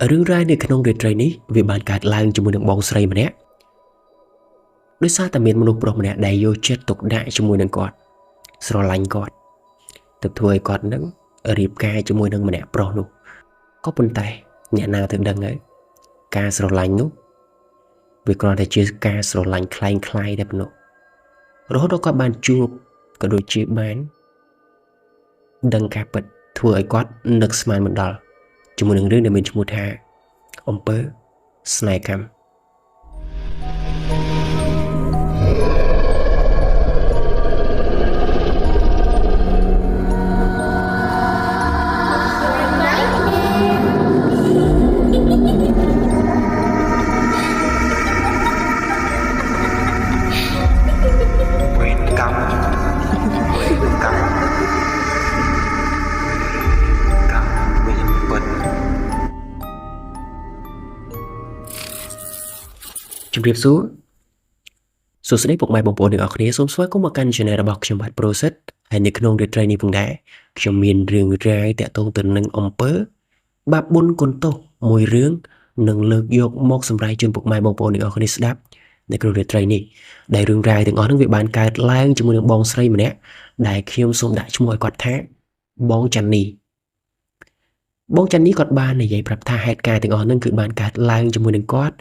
រឿងរ៉ាវនៅក្នុងរាត្រីនេះវាបានកើតឡើងជាមួយនឹងបងស្រីម្នាក់ដោយសារតែមានមនុស្សប្រុសម្នាក់ដែលយកចិត្តទុកដាក់ជាមួយនឹងគាត់ស្រឡាញ់គាត់ទើបធ្វើឲ្យគាត់នឹងរៀបការជាមួយនឹងម្នាក់ប្រុសនោះក៏ប៉ុន្តែអ្នកណាទៅដឹងហើយការស្រឡាញ់នោះវាគ្រាន់តែជាការស្រឡាញ់คล้ายៗតែប៉ុណ្ណោះរហូតដល់គាត់បានជួបក៏ដូចជាបានដឹងការពិតធ្វើឲ្យគាត់នឹកស្មានមិនដល់ជាមួយនឹងរឿងដែលមានឈ្មោះថាអំពើស្នេហ៍កម្ម វេនកម្មវេនកម្មកម្មមានពិត ជំរាបសួរសួស្តីពុកម៉ែបងប្អូនទាំងអស់គ្នាសូមស្វាគមន៍មកកាន់ Channel របស់ខ្ញុំបាទ Pro Set ហើយនៅក្នុងរាត្រីនេះផងដែរខ្ញុំមានរឿងរ៉ាវតាក់ទងទៅនឹងអំពើបាបបុណ្យគុណទោសមួយរឿងនឹងលើកយកមកសម្រាយជូនពុកម៉ែបងប្អូនទាំងអស់គ្នាស្ដាប់នៅក្នុងរាត្រីនេះដែលរឿងរ៉ាវទាំងអស់ហ្នឹងវាបានកើតឡើងជាមួយនឹងបងស្រីម្នាក់ដែលខ្ញុំសូមដាក់ឈ្មោះឲ្យគាត់ថាបងចាន់នីបងចាន់នីគាត់បាននិយាយប្រាប់ថាហេតុការណ៍ទាំងអស់ហ្នឹងគឺបានកើតឡើងជាមួយនឹងគាត់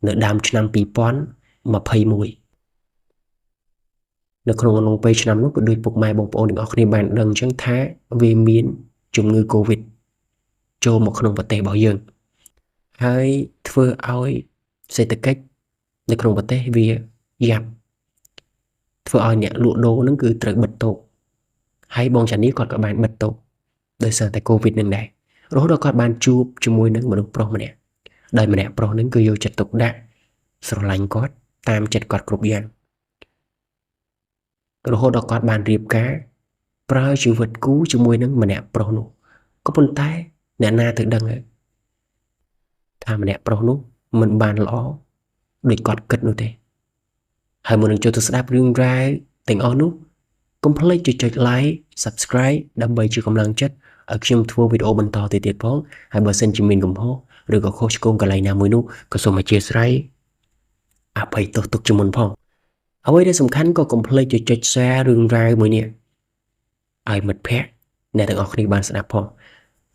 នៅដើមឆ្នាំ2021នៅក្នុងអំឡុងពេលឆ្នាំនោះក៏ដូចពុកម៉ែបងប្អូនទាំងអស់គ្នាបានដឹងអញ្ចឹងថាវាមានជំងឺ Covid ចូលមកក្នុងប្រទេសរបស់យើងហើយធ្វើឲ្យសេដ្ឋកិច្ចនៅក្នុងប្រទេសវាយ៉ាប់ធ្វើឲ្យអ្នកលក់ដូរហ្នឹងគឺត្រូវបិទតូបហើយបងចានីគាត់ក៏បានបិទតូបដោយសារតែ Covid នឹងដែររហូតដល់គាត់បានជួបជាមួយនឹងមនុស្សប្រុសម្នាក់ដោយម្នាក់ប្រុសហ្នឹងគឺយកចិត្តទុកដាក់ស្រឡាញ់គាត់តាមចិត្តគាត់គ្រប់យ៉ាងរហូតដល់គាត់បានរៀបការប្រើជីវិតគូជាមួយនឹងម្នាក់ប្រុសនោះក៏ប៉ុន្តែអ្នកណាទៅដឹងហើយថាម្នាក់ប្រុសនោះមិនបានល្អដូចគាត់គិតនោះទេហើយមុននឹងចូលទៅស្ដាប់រឿងរ៉ាវទាំងអស់នោះកុំភ្លេចចុច like Subscribe ដើម្បីជាកម្លាំងចិត្តឲ្យខ្ញុំធ្វើវីដេអូបន្តទៅទៀតផងហើយបើសិនជាមានកំហុសឬក៏ខុសឆ្គងកន្លែងណាមួយនោះក៏សូមអធ្យាស្រ័យអភ័យទោសទុកជាមុនផងអ្វីដែលសំខាន់ក៏កុំភ្លេចចុច share រឿងរ៉ាវមួយនេះឲ្យមិត្តភ័ក្តិអ្នកទាំងអស់គ្នាបានស្ដាប់ផង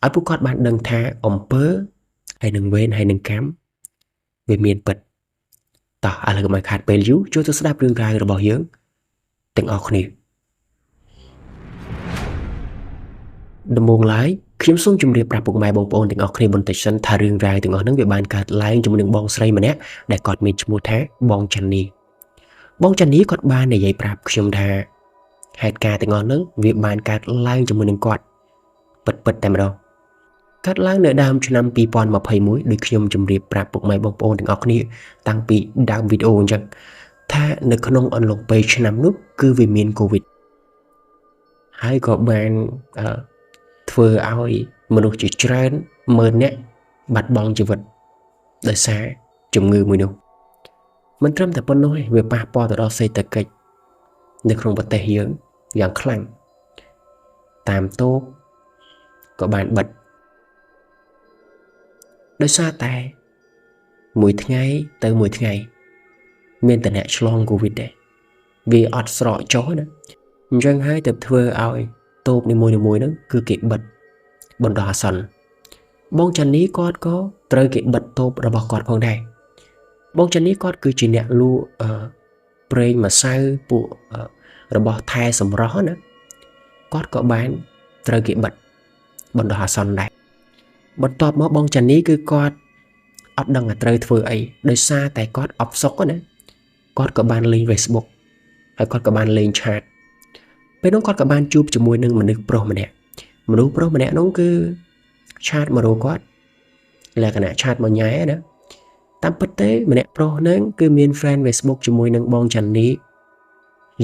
ឲ្យពួកគាត់បានដឹងថាអំពើហើយនឹងវេនហើយនឹងកម្មវាមានពិតតោះឥឡូវកុំឲ្យខាតពេលយូរចូលទៅស្ដាប់រឿងរ៉ាវរបស់យើងទាំងអស់គ្នាដំបូងឡើយខ្ញុំសូមជម្រាបប្រាប់ពុកម៉ែបងប្អូនទាំងអស់គ្នាបន្តិចសិនថារឿងរ៉ាវទាំងអស់ហ្នឹងវាបានកើតឡើងជាមួយនឹងបងស្រីម្នាក់ដែលគាត់មានឈ្មោះថាបងចាន់នីបងចាន់នីគាត់បាននិយាយប្រាប់ខ្ញុំថាហេតុការណ៍ទាំងអស់ហ្នឹងវាបានកើតឡើងជាមួយនឹងគាត់ពិតៗតែម្ដងកើតឡើងនៅដើមឆ្នាំ2021ដូចខ្ញុំជម្រាបប្រាប់ពុកម៉ែបងប្អូនទាំងអស់គ្នាតាំងពីដើមវីដេអូអញ្ចឹងថានៅក្នុងអំឡុងពេលឆ្នាំនោះគឺវាមានកូវីដហើយក៏បានធ្វើឲ្យមនុស្សជាច្រើនម៉ឺននាក់បាត់បង់ជីវិតដោយសារជំងឺមួយនោះមិនត្រឹមតែប៉ុណ្ណោះទេវាប៉ះពាល់ទៅដល់សេដ្ឋកិច្ចនៅក្នុងប្រទេសយើងយ៉ាងខ្លាំងតាមតូបក៏បានបិទដោយសារតែមួយថ្ងៃទៅមួយថ្ងៃមានតែអ្នកឆ្លងកូវីដដែរវាអត់ស្រកចុះណាអញ្ចឹងហើយទៅធ្វើឲ្យតូបនីមួយៗហ្នឹងគឺគេបិទបណ្ដោះអាសន្នបងចាន់នីគាត់ក៏ត្រូវគេបិទតូបរបស់គាត់ផងដែរបងចាន់នីគាត់គឺជាអ្នកលក់ប្រេងម្សៅពួករបស់ថែសម្រស់ណាគាត់ក៏បានត្រូវគេបិទបណ្ដោះអាសន្នដែរបន្ទាប់មកបងចាន់នីគឺគាត់អត់ដឹងថាត្រូវធ្វើអីដោយសារតែគាត់អផ្សុកណាគាត់ក៏បានលេង Facebook ហើយគាត់ក៏បានលេងឆាតពេលនោះគាត់ក៏បានជួបជាមួយនឹងមនុស្សប្រុសម្នាក់មនុស្សប្រុសម្នាក់នោះគឺឆាតមករកគាត់លក្ខណៈឆាតមកញ៉ែណាតាមពិតទេម្នាក់ប្រុសហ្នឹងគឺមាន friend Facebook ជាមួយនឹងបងចាន់នី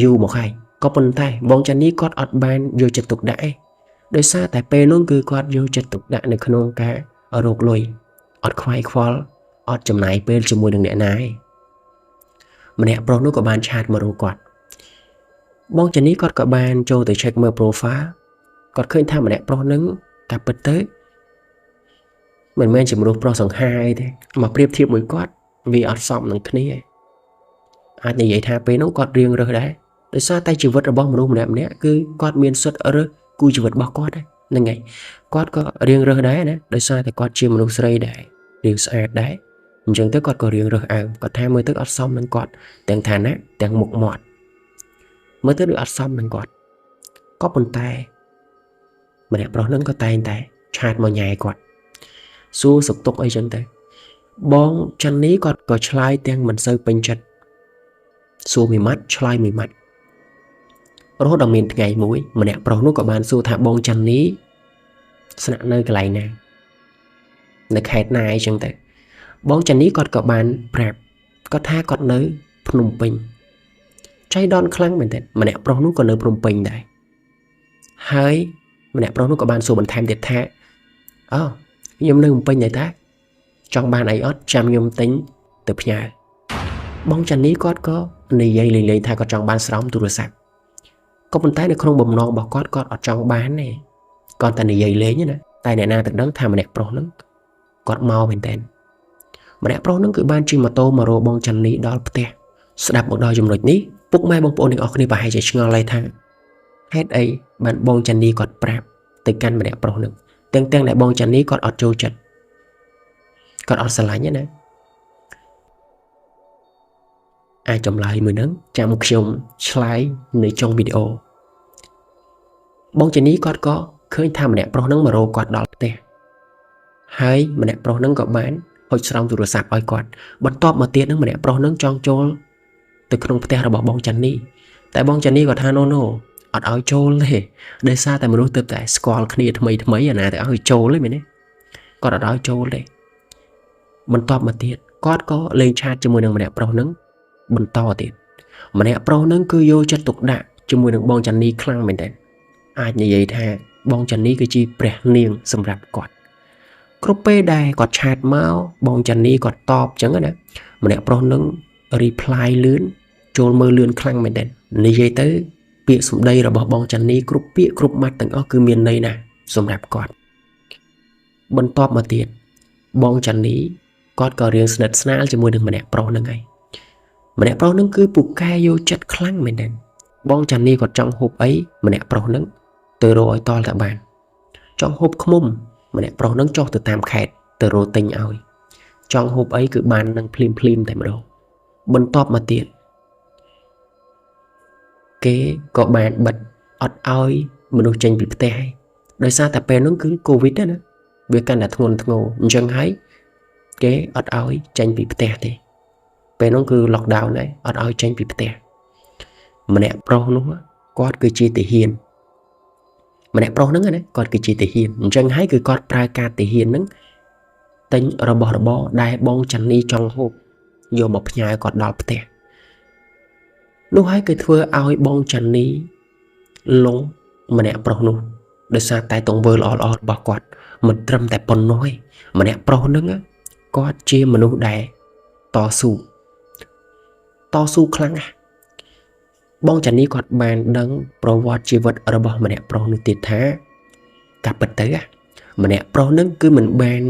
យូរមកហើយក៏ប៉ុន្តែបងចាន់នីគាត់អត់បានយកចិត្តទុកដាក់ឯងដោយសារតែពេលនោះគឺគាត់យកចិត្តទុកដាក់នៅក្នុងការរកលុយអត់ខ្វាយខ្វល់អត់ចំណាយពេលជាមួយនឹងអ្នកណាឯងម្នាក់ប្រុសនោះក៏បានឆាតមករកគាត់បងចាន់នីគាត់ក៏បានចូលទៅ check មើល profile គាត់ឃើញថាម្នាក់ប្រុសហ្នឹងតាមពិតទៅ មិនមែនជាមនុស្សប្រុសសង្ហាអីទេមកប្រៀបធៀបមួយគាត់វាអត់សមនឹងគ្នាទេអាចនិយាយថាពេលនោះគាត់រៀងរើសដែរដោយសារតែជីវិតរបស់មនុស្សម្នាក់ម្នាក់គឺគាត់មានសិទ្ធិរើសគូជីវិតរបស់គាត់ហ្នឹងហើយគាត់ក៏រៀងរើសដែរណាដោយសារតែគាត់ជាមនុស្សស្រីដែររៀងស្អាតដែរអញ្ចឹងទៅគាត់ក៏រៀងរើសអើងគាត់ថាមើលទៅអត់សមនឹងគាត់ទាំងឋានៈទាំងមុខមាត់មើលទៅដូចអត់សមនឹងគាត់ក៏ប៉ុន្តែម្នាក់ប្រុសនឹងក៏តែងតែ chat មកញ៉ែគាត់សួរសុខទុក្ខអីចឹងទៅបងច័ន្ទនេះគាត់ក៏ឆ្លើយទាំងមិនសូវពេញចិត្តសួរមួយម៉ាត់ឆ្លើយមួយម៉ាត់រហូតដល់មានថ្ងៃមួយម្នាក់ប្រុសនោះក៏បានសួរថាបងច័ន្ទនេះស្នាក់នៅកន្លែងណានៅខេត្តណាអីចឹងទៅបងច័ន្ទនេះគាត់ក៏បានប្រាប់គាត់ថាគាត់នៅភ្នំពេញចៃដន្យខ្លាំងមែនទែនម្នាក់ប្រុសនោះក៏នៅភ្នំពេញដែរហើយម្នាក់ប្រុសនោះក៏បានសួរបន្ថែមទៀតថាអូខ្ញុំនៅភ្នំពេញដែរតាចង់បានអីអត់ចាំខ្ញុំទិញទៅផ្ញើបងចាន់នេះគាត់ក៏និយាយលេងៗថាគាត់ចង់បានស្រោមទូរស័ព្ទក៏ប៉ុន្តែនៅក្នុងបំណងរបស់គាត់គាត់អត់ចង់បានទេគាត់តែនិយាយលេងណាតែអ្នកណាទៅដឹងថាម្នាក់ប្រុសហ្នឹងគាត់មកមែនតើម្នាក់ប្រុសហ្នឹងគឺបានជិះម៉ូតូមករកបងចាន់នេះដល់ផ្ទះស្ដាប់មកដល់ចំណុចនេះពុកម៉ែបងប្អូនទាំងអស់គ្នាប្រហែលជាឆ្ងល់ហើយថាហេតុអីបានបងចាន់នេះគាត់ប្រាប់ទៅកាន់ម្នាក់ប្រុសហ្នឹងទាំងដែលបងចាន់នេះគាត់អត់ចូលចិត្តគាត់អត់ស្រឡាញ់ទេណាអាចចម្លើយមួយហ្នឹងចាំខ្ញុំឆ្លើយនៅចុងវីដេអូបងចាន់នេះគាត់ក៏ឃើញថាម្នាក់ប្រុសហ្នឹងមករកគាត់ដល់ផ្ទះហើយម្នាក់ប្រុសហ្នឹងក៏បានហុចស្រោមទូរស័ព្ទឲ្យគាត់បន្ទាប់មកទៀតហ្នឹងម្នាក់ប្រុសហ្នឹងចង់ចូលទៅក្នុងផ្ទះរបស់បងចាន់នេះតែបងចាន់នេះគាត់ថា no no អត់ឲ្យចូលទេដោយសារតែមនុស្សទើបតែស្គាល់គ្នាថ្មីថ្មីអាណាទៅឲ្យចូលទេមែនទេគាត់អត់ឲ្យចូលទេបន្ទាប់មកទៀតគាត់ក៏លេង chat ជាមួយនឹងម្នាក់ប្រុសហ្នឹងបន្តទៀតម្នាក់ប្រុសហ្នឹងគឺយកចិត្តទុកដាក់ជាមួយនឹងបងចាន់នីខ្លាំងមែនទែនអាចនិយាយថាបងចាន់នីគឺជាព្រះនាងសម្រាប់គាត់គ្រប់ពេលដែលគាត់ chat មកបងចាន់នីគាត់តបអញ្ចឹងណាម្នាក់ប្រុសហ្នឹង reply លឿនចូលមើលលឿនខ្លាំងមែនទែននិយាយទៅពាក្យសម្ដីរបស់បងចាន់នីគ្រប់ពាក្យគ្រប់ម៉ាត់ទាំងអស់គឺមានន័យណាស់សម្រាប់គាត់បន្ទាប់មកទៀតបងចាន់នីគាត់ក៏រៀងស្និទ្ធស្នាលជាមួយនឹងម្នាក់ប្រុសហ្នឹងហើយម្នាក់ប្រុសហ្នឹងគឺពូកែយកចិត្តខ្លាំងមែនទែនបងចាន់នីគាត់ចង់ហូបអីម្នាក់ប្រុសហ្នឹងទៅរកឲ្យតល់តែបានចង់ហូបខ្មុំម្នាក់ប្រុសហ្នឹងចុះទៅតាមខេត្តទៅរកទិញឲ្យចង់ហូបអីគឺបាននឹងភ្លាមភ្លាមតែម្ដងបន្ទាប់មកទៀតគេក៏បានបិទអត់ឲ្យមនុស្សចេញពីផ្ទះហើយដោយសារតែពេលហ្នឹងគឺកូវីដណាវាកាន់តែធ្ងន់ធ្ងរអញ្ចឹងហើយគេអត់ឲ្យចេញពីផ្ទះទេពេលហ្នឹងគឺ lockdown ហើយអត់ឲ្យចេញពីផ្ទះម្នាក់ប្រុសនោះគាត់គឺជាទាហានម្នាក់ប្រុសហ្នឹងណាគាត់គឺជាទាហានអញ្ចឹងហើយគឺគាត់ប្រើការទាហានហ្នឹងទិញរបស់របរដែលបងចាន់នីចង់ហូបយកមកផ្ញើគាត់ដល់ផ្ទះនោះហើយគឺធ្វើឲ្យបងចាន់នីលងម្នាក់ប្រុសនោះដោយសារតែទង្វើល្អៗរបស់គាត់មិនត្រឹមតែប៉ុណ្ណោះទេម្នាក់ប្រុសហ្នឹងគាត់ជាមនុស្សដែលតស៊ូតស៊ូខ្លាំងណាស់បងចាន់នីគាត់បានដឹងប្រវត្តិជីវិតរបស់ម្នាក់ប្រុសនោះទៀតថាកាពិតទៅម្នាក់ប្រុសហ្នឹងគឺមិនបាន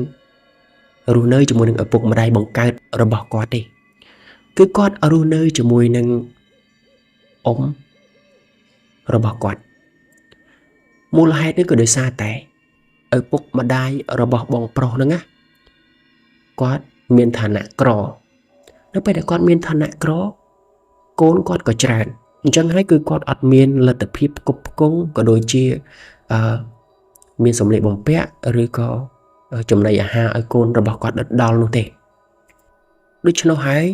រស់នៅជាមួយនឹងឪពុកម្ដាយបង្កើតរបស់គាត់ទេគឺគាត់រស់នៅជាមួយនឹងអ៊ំរបស់គាត់មូលហេតុនេះក៏ដោយសារតែឪពុកម្ដាយរបស់បងប្រុសហ្នឹងណាគាត់មានឋានៈក្រនៅពេលដែលគាត់មានឋានៈក្រកូនគាត់ក៏ច្រើនអញ្ចឹងហើយគឺគាត់អត់មានលទ្ធភាពផ្គប់ផ្គង់ក៏ដូចជាអឺមានសម្លៀកបំពាក់ឬក៏ចំណីអាហារឲ្យកូនរបស់គាត់ដល់នោះទេដូច្នោះហើយ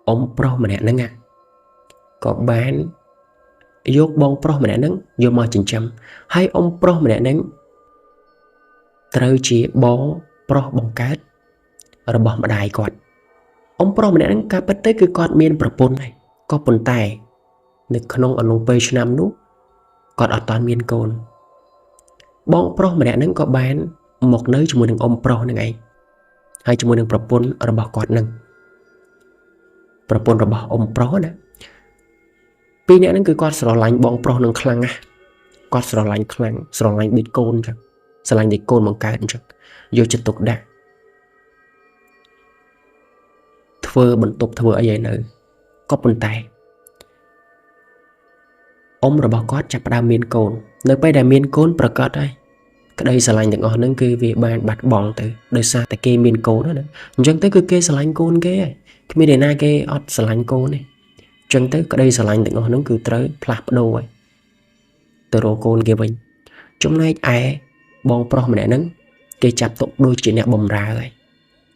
អ៊ំប្រុសម្នាក់ហ្នឹងក៏បានយកបងប្រុសម្នាក់ហ្នឹងយកមកចិញ្ចឹមហើយអ៊ំប្រុសម្នាក់ហ្នឹងត្រូវជាបងប្រុសបង្កើតរបស់ម្ដាយគាត់អ៊ំប្រុសម្នាក់ហ្នឹងការពិតទៅគឺគាត់មានប្រពន្ធហើយក៏ប៉ុន្តែនៅក្នុងអំឡុងពេលឆ្នាំនោះគាត់អត់តាន់មានកូនបងប្រុសម្នាក់ហ្នឹងក៏បានមកនៅជាមួយនឹងអ៊ំប្រុសហ្នឹងឯងហើយជាមួយនឹងប្រពន្ធរបស់គាត់ហ្នឹងប្រពន្ធរបស់អ៊ំប្រុសណាពីរនាក់ហ្នឹងគឺគាត់ស្រឡាញ់បងប្រុសនឹងខ្លាំងណាស់គាត់ស្រឡាញ់ខ្លាំងស្រឡាញ់ដូចកូនអញ្ចឹងស្រឡាញ់ដូចកូនបង្កើតអញ្ចឹង យកចិត្តទុកដាក់ធ្វើបន្ទប់ធ្វើអីឲ្យនៅក៏ប៉ុន្តែអ៊ំរបស់គាត់ចាប់ផ្ដើមមានកូននៅពេលដែលមានកូនប្រកាសហើយក្តីស្រឡាញ់ទាំងអស់ហ្នឹងគឺវាបានបាត់បង់ទៅដោយសារតែគេមានកូនណាអញ្ចឹងទៅគឺគេស្រឡាញ់កូនគេហើយគ្មានអ្នកណាគេអត់ស្រឡាញ់កូនទេអញ្ចឹងទៅក្តីស្រឡាញ់ទាំងអស់ហ្នឹងគឺត្រូវផ្លាស់ប្ដូរហើយទៅរកកូនគេវិញចំណែកឯបងប្រុសម្នាក់ហ្នឹងគេចាប់ទុកដូចជាអ្នកបំរើហើយ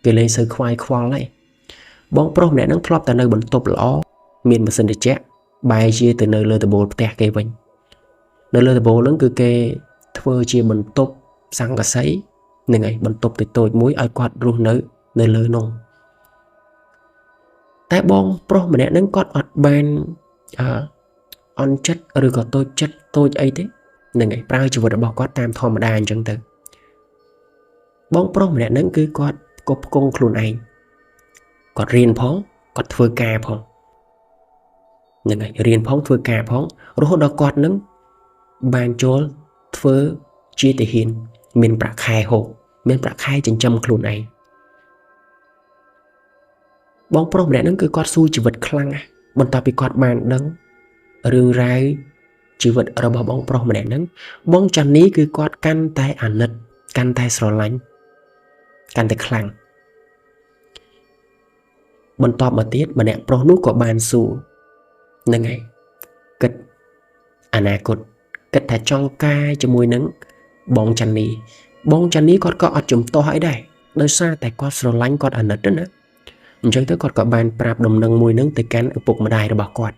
គេលែងសូវខ្វាយខ្វល់ហើយបងប្រុសម្នាក់ហ្នឹងធ្លាប់តែនៅបន្ទប់ល្អមានម៉ាស៊ីនត្រជាក់បែរជាទៅនៅលើដំបូលផ្ទះគេវិញនៅលើដំបូលហ្នឹងគឺគេធ្វើជាបន្ទប់ស័ង្កសីហ្នឹងហើយបន្ទប់តូចៗមួយឲ្យគាត់រស់នៅនៅលើនោះតែបងប្រុសម្នាក់ហ្នឹងគាត់អត់បានអឺអន់ចិត្តឬក៏តូចចិត្តតូចអីទេហ្នឹងហើយប្រើជីវិតរបស់គាត់តាមធម្មតាអញ្ចឹងទៅបងប្រុសម្នាក់ហ្នឹងគឺគាត់គប់គង់ខ្លួនឯងគាត់រៀនផងគាត់ធ្វើការផងហ្នឹងហើយរៀនផងធ្វើការផងរហូតដល់គាត់នឹងបានចូលធ្វើជាទាហានមានប្រាក់ខែហូបមានប្រាក់ខែចិញ្ចឹមខ្លួនឯងបងប្រុសម្នាក់ហ្នឹងគឺគាត់ស៊ូជីវិតខ្លាំងណាស់បន្ទាប់ពីគាត់បានដឹងរឿងរ៉ាវជីវិតរបស់បងប្រុសម្នាក់ហ្នឹងបងចាន់នីគឺគាត់កាន់តែអាណិតកាន់តែស្រឡាញ់កាន់តែខ្លាំងបន្ទាប់មកទៀតម្នាក់ប្រុសនោះក៏បានសួរហ្នឹងហើយគិតអនាគតគិតថាចង់ការជាមួយនឹងបងចាន់នីបងចាន់នីគាត់ក៏អត់ជំទាស់អីដែរដោយសារតែគាត់ស្រឡាញ់គាត់អាណិតណាអញ្ចឹងទៅគាត់ក៏បានប្រាប់ដំណឹងមួយនឹងទៅកាន់ឪពុកម្ដាយរបស់គាត់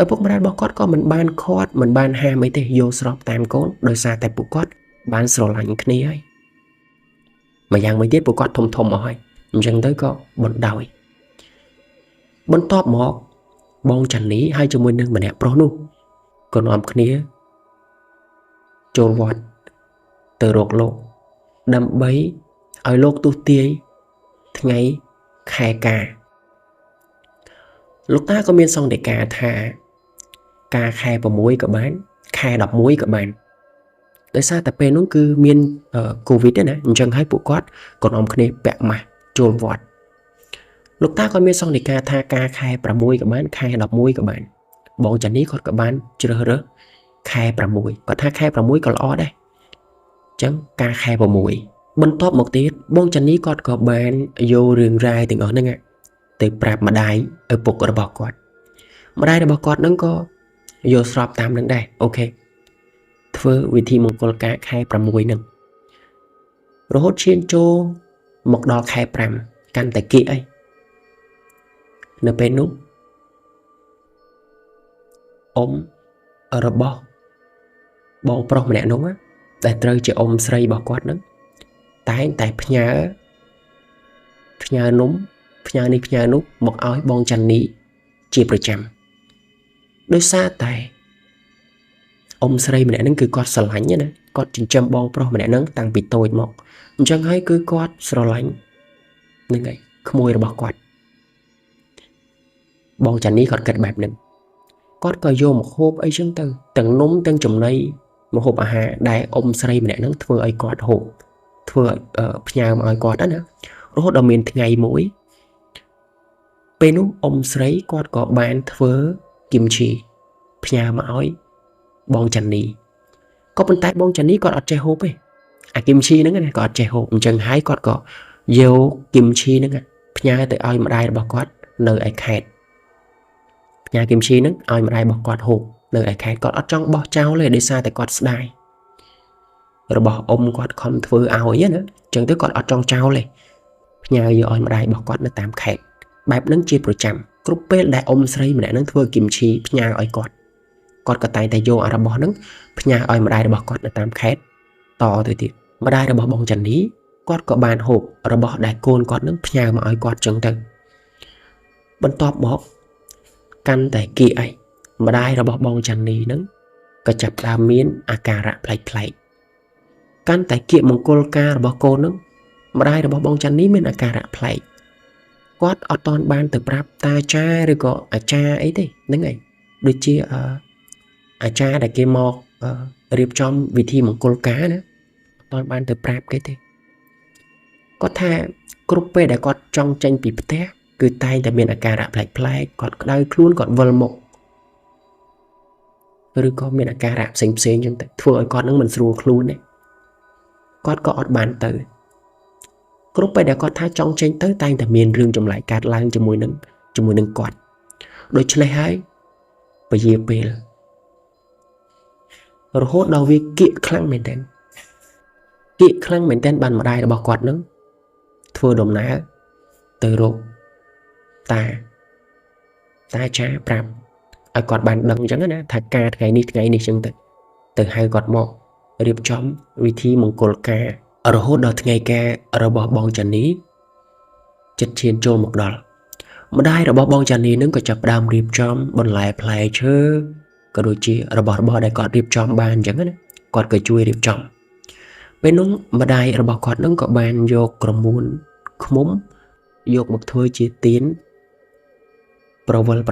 ឪពុកម្ដាយរបស់គាត់ក៏មិនបានខាត់មិនបានហាមអីទេយល់ស្របតាមកូនដោយសារតែពួកគាត់បានស្រឡាញ់គ្នាហើយម្យ៉ាងមួយទៀតពួកគាត់ធំធំអស់ហើយអញ្ចឹងទៅក៏បណ្ដោយបន្ទាប់មកបងចាន់នីហើយជាមួយនឹងម្នាក់ប្រុសនោះក៏នាំគ្នាចូលវត្តទៅរកលោកដើម្បីឲ្យលោកទស្សទាយថ្ងៃខែការលោកតាក៏មានសង្កេតការថាការខែ6ក៏បានខែ11ក៏បានដោយសារតែពេលនោះគឺមានកូវីដណាអញ្ចឹងហើយពួកគាត់ក៏នាំគ្នាពាក់ម៉ាស់ចូលវត្តលោកតាក៏មានសង្កេតការថាការខែ6ក៏បានខែ11ក៏បានបងចានីគាត់ក៏បានជ្រើសរើសខែ6គាត់ថាខែ6ក៏ល្អដែរអញ្ចឹងការខែ6បន្ទាប់មកទៀតបងចានីគាត់ក៏បានយករឿងរ៉ាវទាំងអស់ហ្នឹងទៅប្រាប់ម្ដាយឪពុករបស់គាត់ម្ដាយរបស់គាត់ហ្នឹងក៏យល់ស្របតាមនឹងដែរអូខេធ្វើវិធីមង្គលការខែ6ហ្នឹងរហូតឈានចូលមកដល់ខែ5កាន់តែគៀកអីនៅពេលនោះអ៊ំរបស់បងប្រុសម្នាក់នោះដែលត្រូវជាអ៊ំស្រីរបស់គាត់ហ្នឹងតែងតែផ្ញើនំផ្ញើនេះផ្ញើនោះមកឲ្យបងចាន់នីជាប្រចាំដោយសារតែអ៊ំស្រីម្នាក់ហ្នឹងគឺគាត់ស្រឡាញ់ណាគាត់ចិញ្ចឹមបងប្រុសម្នាក់ហ្នឹងតាំងពីតូចមកអញ្ចឹងហើយគឺគាត់ស្រឡាញ់ហ្នឹងហើយក្មួយរបស់គាត់បងចាន់នីគាត់គិតបែបហ្នឹងគាត់ក៏យកមកហូបអីចឹងទៅទាំងនំទាំងចំណីម្ហូបអាហារដែលអ៊ំស្រីម្នាក់ហ្នឹងធ្វើឲ្យគាត់ហូបធ្វើផ្ញើមកឲ្យគាត់ណារហូតដល់មានថ្ងៃមួយពេលនោះអ៊ំស្រីគាត់ក៏បានធ្វើគីមឈីផ្ញើមកឲ្យបងចាន់នីក៏ប៉ុន្តែបងចាន់នីគាត់អត់ចេះហូបទេអាគីមឈីហ្នឹងណាគាត់អត់ចេះហូបអញ្ចឹងហើយគាត់ក៏យកគីមឈីហ្នឹងផ្ញើទៅឲ្យម្ដាយរបស់គាត់នៅឯខេត្តផ្ញើគីមឈីហ្នឹងឲ្យម្ដាយរបស់គាត់ហូបនៅឯខេត្តគាត់អត់ចង់បោះចោលទេដោយសារតែគាត់ស្ដាយរបស់អ៊ំគាត់ខំធ្វើឲ្យណាអញ្ចឹងទៅគាត់អត់ចង់ចោលទេផ្ញើយកឲ្យម្ដាយរបស់គាត់នៅតាមខេត្តបែបហ្នឹងជាប្រចាំគ្រប់ពេលដែលអ៊ំស្រីម្នាក់ហ្នឹងធ្វើគីមឈីផ្ញើឲ្យគាត់គាត់ក៏តែងតែយកអារបស់ហ្នឹងផ្ញើឲ្យម្ដាយរបស់គាត់នៅតាមខេត្តតទៅទៀតម្ដាយរបស់បងចាន់នីគាត់ក៏បានហូបរបស់ដែលកូនគាត់នឹងផ្ញើមកឲ្យគាត់ចឹងទៅបន្ទាប់មកកាន់តែគៀកអីម្ដាយរបស់បងចាន់នីហ្នឹងក៏ចាប់ផ្ដើមមានអាការៈប្លែកៗកាន់តែគៀកមង្គលការរបស់កូនហ្នឹងម្ដាយរបស់បងចាន់នីមានអាការៈប្លែកគាត់អត់ទាន់បានទៅប្រាប់តាចាឬក៏អាចារ្យអីទេហ្នឹងហើយដូចជាអាចារ្យដែលគេមករៀបចំវិធីមង្គលការណាអត់ទាន់បានទៅប្រាប់គេទេ គាត់ថាគ្រប់ពេលដែលគាត់ចង់ចេញពីផ្ទះគឺតែងតែមានអាការៈប្លែកៗគាត់ក្តៅខ្លួនគាត់វិលមុខឬក៏មានអាការៈផ្សេងផ្សេងចឹងទៅធ្វើឲ្យគាត់នឹងមិនស្រួលខ្លួនទេគាត់ក៏អត់បានទៅគ្រប់ពេលដែលគាត់ថាចង់ចេញទៅតែងតែមានរឿងចម្លែកកើតឡើងជាមួយនឹងគាត់ដូច្នេះហើយពជាពេលរហូតដល់វាគៀកខ្លាំងមែនទែនគៀកខ្លាំងមែនទែនបានម្ដាយរបស់គាត់នឹងធ្វើដំណើរទៅរកតាតាចាប្រាប់ឲ្យគាត់បានដឹងអញ្ចឹងណាថាការថ្ងៃនេះថ្ងៃនេះអញ្ចឹងទៅទៅហៅគាត់មករៀបចំវិធីមង្គលការរហូតដល់ថ្ងៃការរបស់បងចានីចិត្តឈានចូលមកដល់ម្ដាយរបស់បងចានីនឹងក៏ចាប់ផ្ដើមរៀបចំបន្លែផ្លែឈើក៏ដូចជារបស់របរដែលគាត់រៀបចំបានអញ្ចឹងណាគាត់ក៏ជួយរៀបចំពេលនោះម្ដាយរបស់គាត់នឹងក៏បានយកក្រមួនឃ្មុំយកមកធ្វើជាទៀនប្រវល7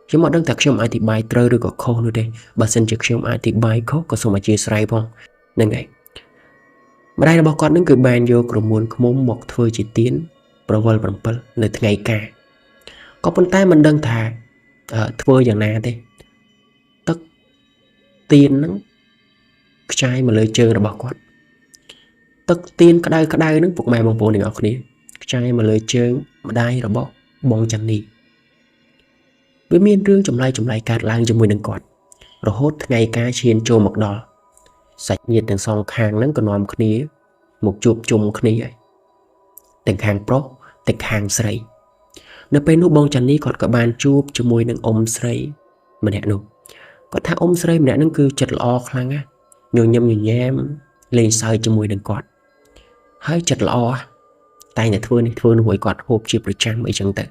ខ្ញុំអត់ដឹងថាខ្ញុំអធិប្បាយត្រូវឬក៏ខុសនោះទេបើសិនជាខ្ញុំអធិប្បាយខុសក៏សូមអធិស្ឋានផងហ្នឹងហើយម្ដាយរបស់គាត់នឹងគឺបានយកក្រមួនឃ្មុំមកធ្វើជាទៀនប្រវល7នៅថ្ងៃការក៏ប៉ុន្តែមិនដឹងថាធ្វើយ៉ាងណាទេទឹកទៀនហ្នឹងខ្ចាយមកលើជើងរបស់គាត់ទឹកទៀនក្តៅក្តៅហ្នឹងពុកម៉ែបងប្អូនទាំងអស់គ្នាខ្ចាយមកលើជើងម្ដាយរបស់បងចាន់នីវាមានរឿងចម្លែកចម្លែកកើតឡើងជាមួយនឹងគាត់រហូតថ្ងៃការឈានចូលមកដល់សាច់ញាតិទាំងសងខាងហ្នឹងក៏នាំគ្នាមកជួបជុំគ្នាហើយទាំងខាងប្រុសទាំងខាងស្រីនៅពេលនោះបងចាន់នីគាត់ក៏បានជួបជាមួយនឹងអ៊ំស្រីម្នាក់នោះគាត់ថាអ៊ំស្រីម្នាក់ហ្នឹងគឺចិត្តល្អខ្លាំងណាស់ញញឹមញញែមលេងសើចជាមួយនឹងគាត់ហើយចិត្តល្អតែងតែធ្វើនេះធ្វើនោះឲ្យគាត់ហូបជាប្រចាំអីចឹងទៅ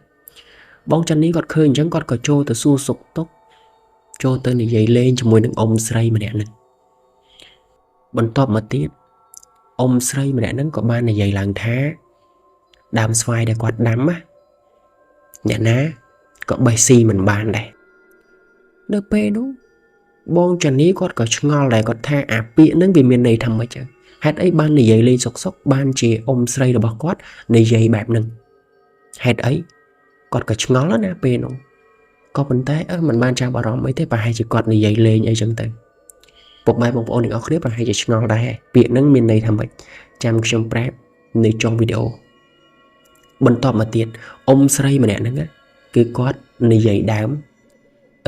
បងចាន់នីគាត់ឃើញអញ្ចឹងគាត់ក៏ចូលទៅសួរសុខទុក្ខចូលទៅនិយាយលេងជាមួយនឹងអ៊ំស្រីម្នាក់ហ្នឹងបន្ទាប់មកទៀតអ៊ំស្រីម្នាក់ហ្នឹងក៏បាននិយាយឡើងថាដើមស្វាយដែលគាត់ដាំណាអ្នកណាក៏បេះស៊ីមិនបានដែរនៅពេលនោះបងចានីគាត់ក៏ឆ្ងល់ដែរគាត់ថាអាពាក្យហ្នឹងវាមានន័យថាម៉េចចឹងហេតុអីបាននិយាយលេងសុកសុកបានជាអ៊ំស្រីរបស់គាត់និយាយបែបហ្នឹងហេតុអីគាត់ក៏ឆ្ងល់ណាពេលនោះក៏ប៉ុន្តែមិនបានចាប់អារម្មណ៍អីទេប្រហែលជាគាត់និយាយលេងអីចឹងទៅពុកម៉ែបងប្អូនទាំងអស់គ្នាប្រហែលជាឆ្ងល់ដែរពាក្យហ្នឹងមានន័យថាម៉េចចាំខ្ញុំប្រាប់នៅចុងវីដេអូបន្ទាប់មកទៀតអ៊ំស្រីម្នាក់ហ្នឹងគឺគាត់និយាយដើម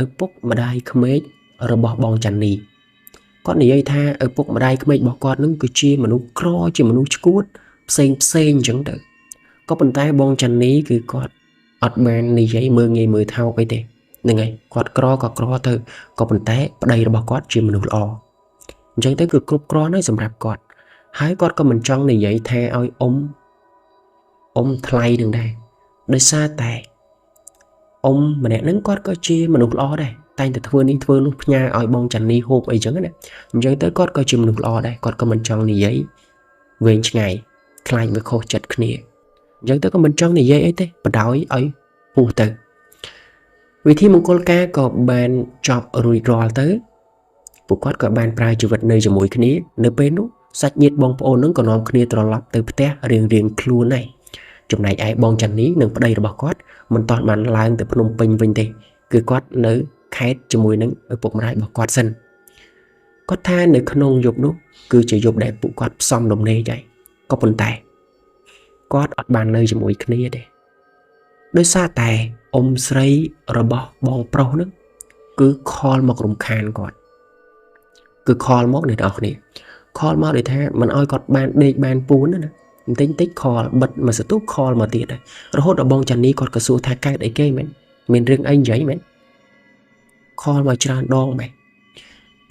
ឪពុកម្ដាយក្មេករបស់បងចាន់នីគាត់និយាយថាឪពុកម្ដាយក្មេករបស់គាត់នឹងគឺជាមនុស្សក្រជាមនុស្សឈួតផ្សេងផ្សេងអញ្ចឹងទៅក៏ប៉ុន្តែបងចាន់នីគឺគាត់អត់បាននិយាយមើងងាយមើលថោកអីទេហ្នឹងហើយគាត់ក្រក៏ក្រទៅក៏ប៉ុន្តែប្តីរបស់គាត់ជាមនុស្សល្អអញ្ចឹងទៅគឺគ្រប់គ្រាន់ហើយសម្រាប់គាត់ហើយគាត់ក៏មិនចង់និយាយថាឲ្យអ៊ំអ៊ំថ្លៃនឹងដែរដោយសារតែអ៊ំម្នាក់ហ្នឹងគាត់ក៏ជាមនុស្សល្អដែរតែងតែធ្វើនេះធ្វើនោះផ្ញើឲ្យបងចាន់នីហូបអីចឹងណាអញ្ចឹងទៅគាត់ក៏ជាមនុស្សល្អដែរគាត់ក៏មិនចង់និយាយវែងឆ្ងាយខ្លាចវាខុសចិត្តគ្នាអញ្ចឹងទៅក៏មិនចង់និយាយអីទេបដ ாய் ឲ្យពុះទៅវិធីមង្គលការក៏បានចប់រួចរាល់ទៅពួកគាត់ក៏បានប្រើជីវិតនៅជាមួយគ្នានៅពេលនោះសាច់ញាតិបងប្អូននឹងក៏នាំគ្នាត្រឡប់ទៅផ្ទះរៀងៗខ្លួនហើយចំណែកឯបងចាន់នីនិងប្តីរបស់គាត់មិនទាន់បានឡើងទៅភ្នំពេញវិញទេគឺគាត់នៅខេត្តជាមួយនឹងឪពុកម្ដាយរបស់គាត់សិនគាត់ថានៅក្នុងយប់នោះគឺជាយប់ដែលពួកគាត់ផ្សំដំណេកហើយក៏ប៉ុន្តែគាត់អត់បាននៅជាមួយគ្នាទេដោយសារតែអ៊ំស្រីរបស់បងប្រុសនឹងគឺខលមករំខានគាត់គឺខលមកអ្នកនរគ្នាខលមកដោយថាមិនឲ្យគាត់បានដេកបានពួនណាបន្តិចតិចខលបិទមួយសន្ទុះខលមកទៀតដែររហូតដល់បងចាន់នីគាត់ក៏សួរថាកើតអីគេមែនមានរឿងអីនិយាយមែនខលមកច្រើនដងមែន